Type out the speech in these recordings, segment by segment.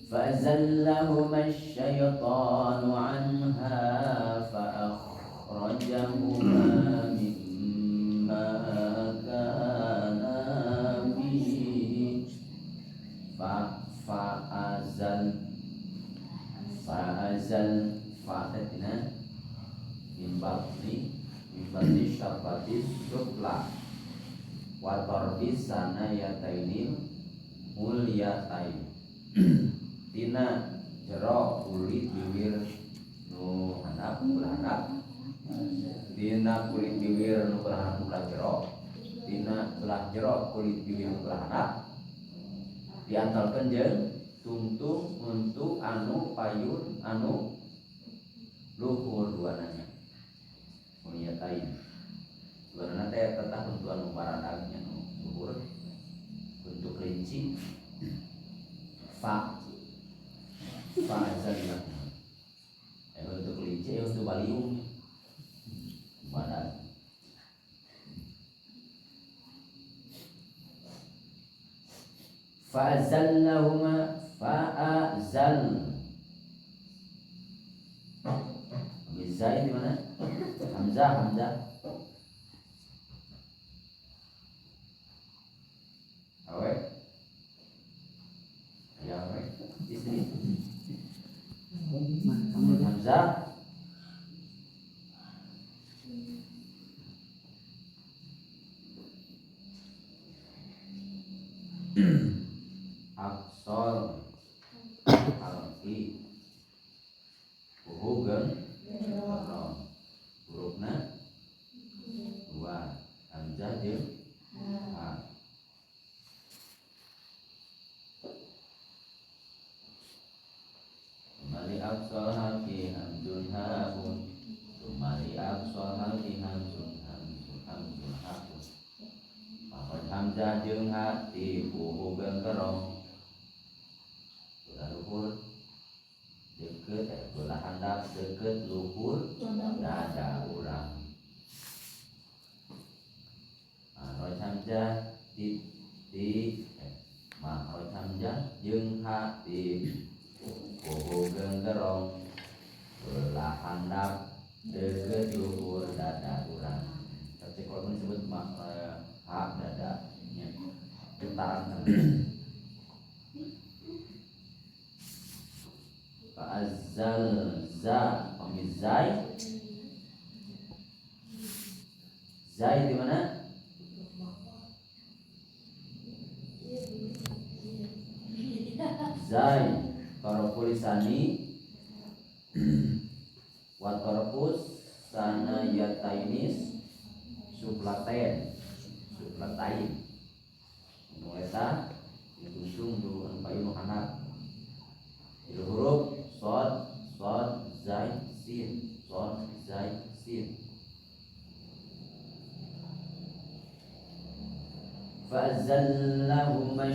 فأزلهما الشيطان عنها فأخرجهما مما كانا فيه. فأزل فاتتنا من batni syafati sufla wa tarbi sanayataini mulyatain tina jero kulit bibir nu handap belah handap, tina kulit bibir nu belah handap belah jero, tina belah jero kulit bibir nu belah handap diantarkeun jeung tungtung untuk anu payun anu luhur duanana mulyatain duanana teh tetah untuk anu paradagnya nu luhur untuk kelinci fa azallah untuk kelinci untuk baliung badan fa azallahuma fa azal Hamzah di mana? Hamzah Hamzah awe ya awe istri Hamzah Aksol Alki Uhugeng hurufna dua hamzah jeung ha. Tumali aqsal haqi hamzun haun. Tumali aqsal haqi hamzun hamzun hamzun haun. hamzah jeung ha ti puhu genggerong belah luhur deket belah handap deket luhur dada urang. Makhraj hamzah ti makhraj hamzah jeung ha ti puhu genggerong belah handap deket luhur dada urang. Tapi kalau disebut hak dada nya getaran. Fa'azzal za pamizai zai di mana? Zai torokulisani wa torkus sanayatainis suplaten suplatain nu eta ditungtung du anu payun handap tilu huruf sod sod zai sin sod zai sin. Fa'zallahuma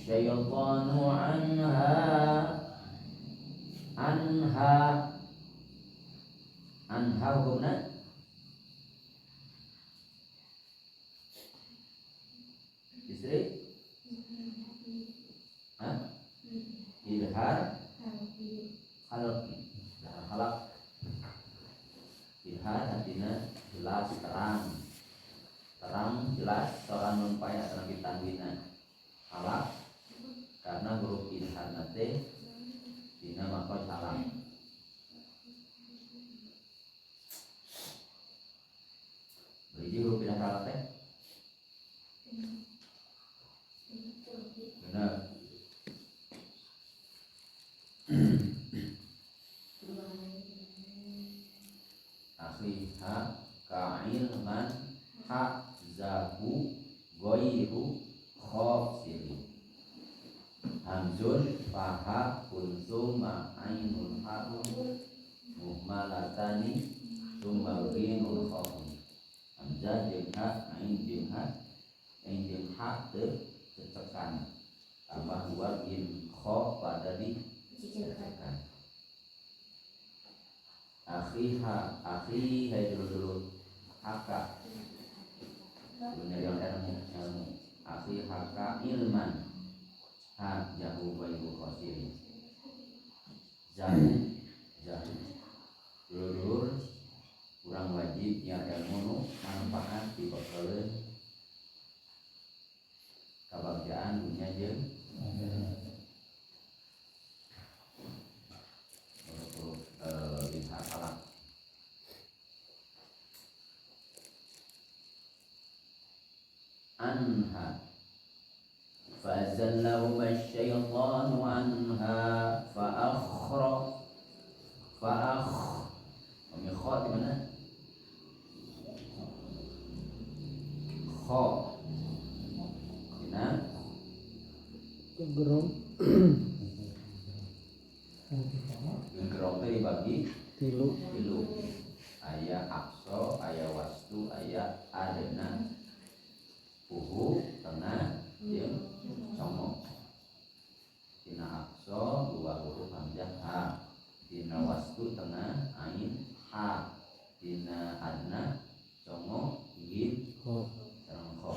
syaitanu anha anha anha hukumna istri hah? Idhar halqi halaq idhar artinya jelas terang terang jelas seorang nun paya atau nabi tanwina halaq karena huruf idhar nate dina makhraj halaq. Beriji huruf idhar halaq teh benar. Akhi ha ka'ilman ha zahu ghairu khafsiri hamzun faha kunsuma ainun haun muhmalatani summa ghinun khafun. Hamzah jeung ha ain jeung ha ain jeung ha teu cecekan tambah dua gin kha pada di cecekan. Akhiha akhi hai dulu haka bener yang ilmu ilmu akhi haka ilman ha jahu ghairu khasirin jahu jahu dulur kurang wajib nya ilmu nu manfaat dibekaleun kabagjaan dunya jeung huruf idhar alaq. Anha fazallahuma asyaitanu anha fa akhra fa akh kami kha di mana? Kha dina gerong gerong teh dibagi tilu tilu aya aqsa aya wastu aya adna puhu tengah jeung congo. Dina aqsa dua huruf hamzah ha, dina wastu tengah ain ha, dina adna congo gin ho sareng kho.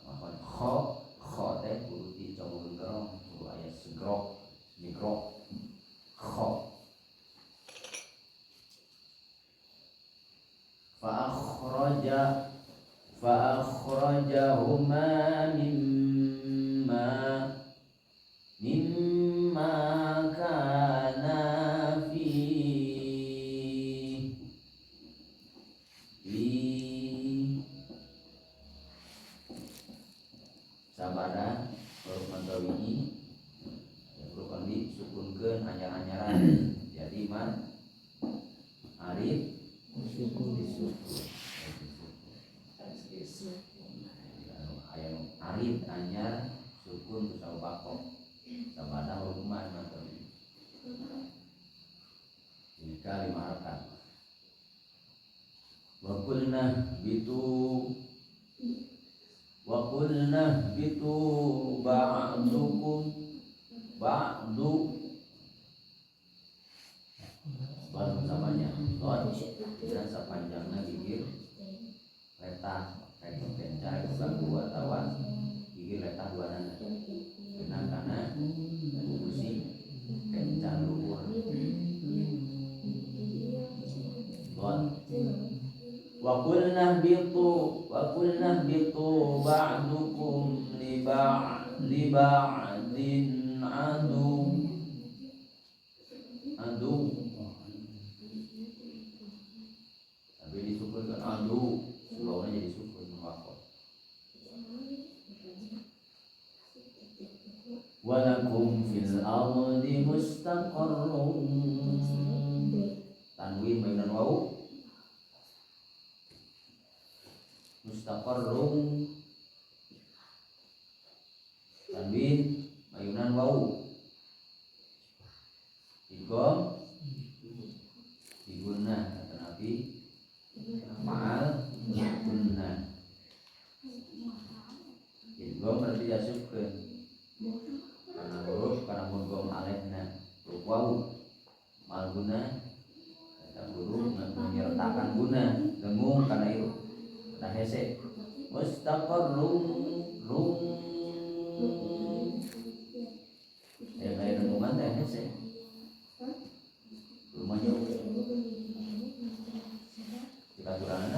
Maka kho kho teh kudu di congo gerong kudu aya segrok migrok kho. Fa akhraja fa akhrajahuma mimma kana fi sabada huruf mantawini huruf anu disukunkeun anyar-anyaran jadi man arif sukun disukun aya nu arif anyar sukun ku sabako sabada huruf man mantawini jika lima harakat wa Wa qulna bitu wa qulna bitu ba'dukum ba'du baru samanya dot dan sepanjangnya gigir letah kayak kenca dua tawan gigir letah dua nana benang karena busi kenca luhur dot wa qulna bitu ba'dukum li ba'din adu adu tapi disukunkan adu bawahnya jadi sukun wakof walakum fil ardi mustaqarrun tanwin mainan wau mustaqarrun tanwin mayunan wau idgham digunnah kata Nabi ma'al gunnah idgham berarti diasupkeun karena huruf karena mudgham alaihna huruf wau ma'al gunnah kata huruf menyertakan gunnah dengung karena itu nah hese mustaqarrun rum ya kayak dengungan teh hese rumahnya dikaturanna